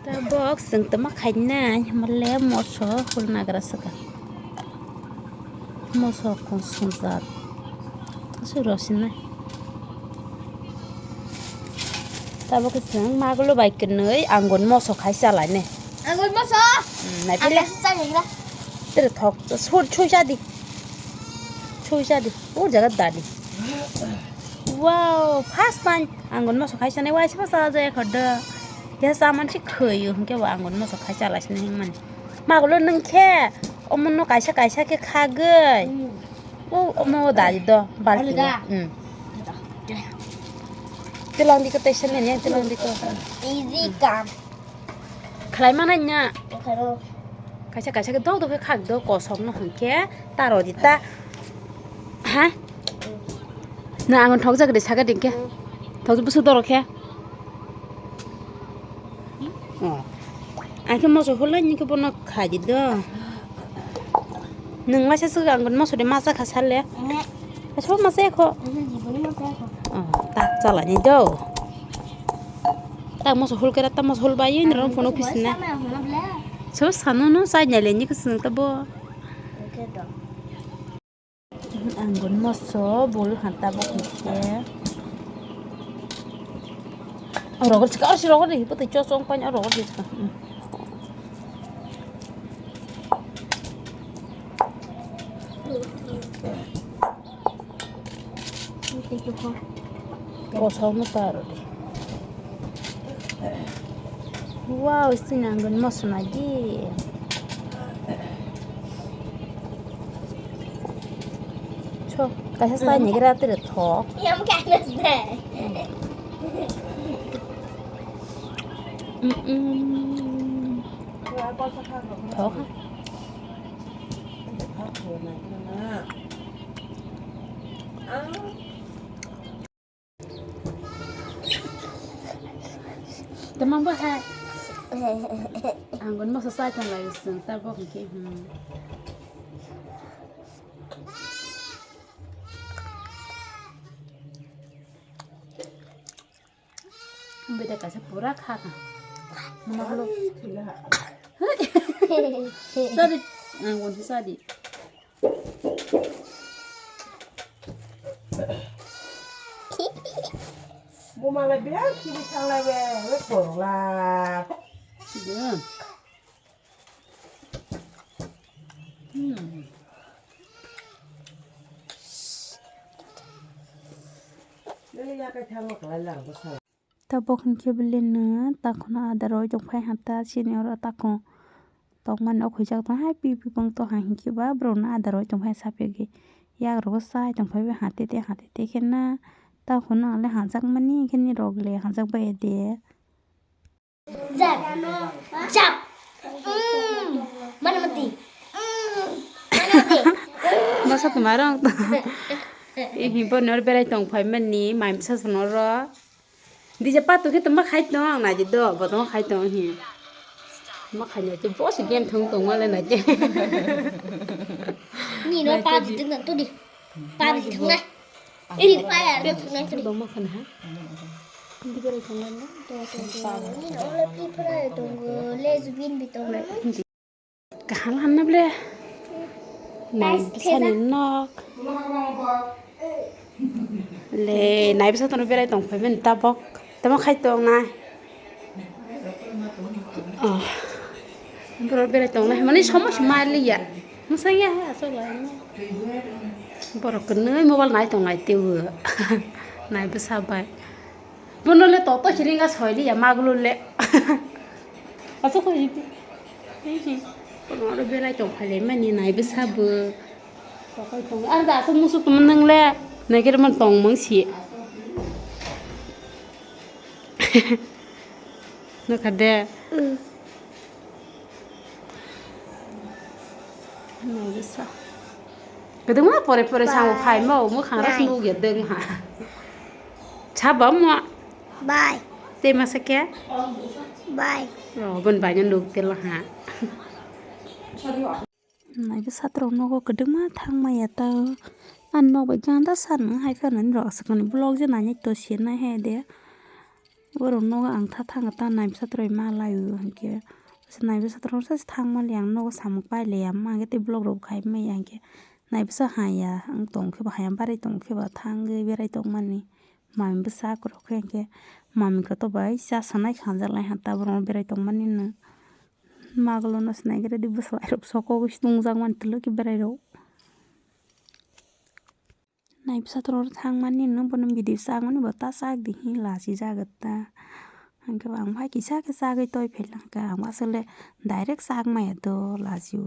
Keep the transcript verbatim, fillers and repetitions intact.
Tabok chwng tama khainai, male moso hul nagra swkang. Moso khon sungjak. Aswk rw sinai. Tabok chwng magulo bai kwnwi angon moso khai chalainai. Angon moso? Hmm, nai pile. Ang khe chai nai gra. Tere thok, sur, sui chadi. Sui chadi. O jaga dadi. Wow, first time. Angon moso khai sanai waisa ma cha jaya khoddo. Ya saman si khoyo hwnkhe bo angon moso khai chala sini hwnkhe mani. Magulo nwng khe omono kaisa kaisa khe khagwi. Hmm. O omo dadi do balti. Olga. Hmm. Tilang diko tei sini yang tilang diko. Easy kam. Khlai manai nya. Kaisa kaisa khe dok dok khe khak do kosok no hwnkhe ta rw di ta. Ha? Na angon thok jak de saka ding khe. Thok busu doro khe. Oh. Ang khe moso hulai ni khe bono khai di do. Nwng laisa swk angon moso de masa kha sale. Aswk masa kho. Oh, tak chala ni do. Tak moso hul kera ta moso hul bai ni rom phone office na. So sanu no sai nyale ni khe swng ta bo. Angon moso bul hanta bo khe. Oro gor chika, oro si rogor di, putui chos ong pani oro gor di chika. Kosok no ta aro di. Wow, sini angon moso na di. So, kaisa sai ni gra tere thok. Yam kanas de. Mm, mm. Thok. Tamang ba hai. Angon moso sai tong lai sung ta bok ke. Hmm. Beda kaisa pura kha kha. Mama holo. Sadi, ang gonsi sadi. Bumala biya kiri thanglai be, be korla. Sidi. Hmm. Lele ya kai thangma kalai lang bwsai. Tabok hwnkhe beleno takhwno adar oi tongphai ha ta chini oro takhwng tongmani o khuijak tong hai pi pi pung tong hai hinkhe ba borokno adar oi tongphai saphi yagrogo chai tongphai bai ha tete ha tete khe na takhwno le hajakmani khe nirok le hajak bai de. Jab. Jab. Mm. Mana mati. Mm. Mana mati. Masa tuma rong to. Ihi bo nor berai tong phai mani mai masa sonoro. Dija patu khe tuma khai tong ang naji do bo tong khai tong hi. Ma khai naji bo si game thong tong male naji. Ni no pa di tong tu di. Pa di tong na. Free Fire no thungnai thung. Bangma khana ha? Hindi berai thangmani na? Nini ole Free Fire tongo, Lezbi bi tongo. Kaham hanna ble. Nai bisani nok. Le, nai bisa tono berai tong phai mani tabok. Tamo khai tong na. Oh. Borok berai tong lai mani somos maliya. Masa ya, asal lai. Borok kwnwi mobile nai tong lai teo. Nai bwsa bai. Bono le toto siringa soiliya magulu le. Asal ko iti. Bono aro berai tong phai lai mani nai bwsa bo. Tokai tong. Ar da asal musuk tong nang le. Nai kere man tong mung si. Nukha de. Mm. Naigisa. Kwdwngma pore pore samo phaima o mwkhang ras nugya dwng ha. Sabo mo. Bye. Tei masa khe? Bye. Ro bon bai nuk tel ha. Naigwi satrok nogo kwdwngma thangmaya ta. Ang nok bai ganda san wng hai phano nini rok aswk mani vlog je nainai to se nai hai de. Borok nogo ang tha thang ta nai bwsa toroi ma lai o hinkhe. Nai bwsa torok sa thang mali ang nogo samung pai le ya ma hinkhe tei vlog rok khai maya hinkhe. Nai bwsa ha ya ang tong khe ba ha ya barai tong khe ba thang gwi berai tong mani. Mami bwsa kwrwk khe hinkhe mami kotor bai cha sanai kha ja lai ha ta borok no berai tong mani no. Magolo no sinai gre di bwsa lai rok soko gwi tong jak mani tolo khe berai rok. Nai bwsa torok thang mani no bono video chak mani bo ta chak di hin lachi jagat ta. Hinkhe ang bai kisa khe chagwi toi phel langkha ang aswk le direct chak maya do lachi o.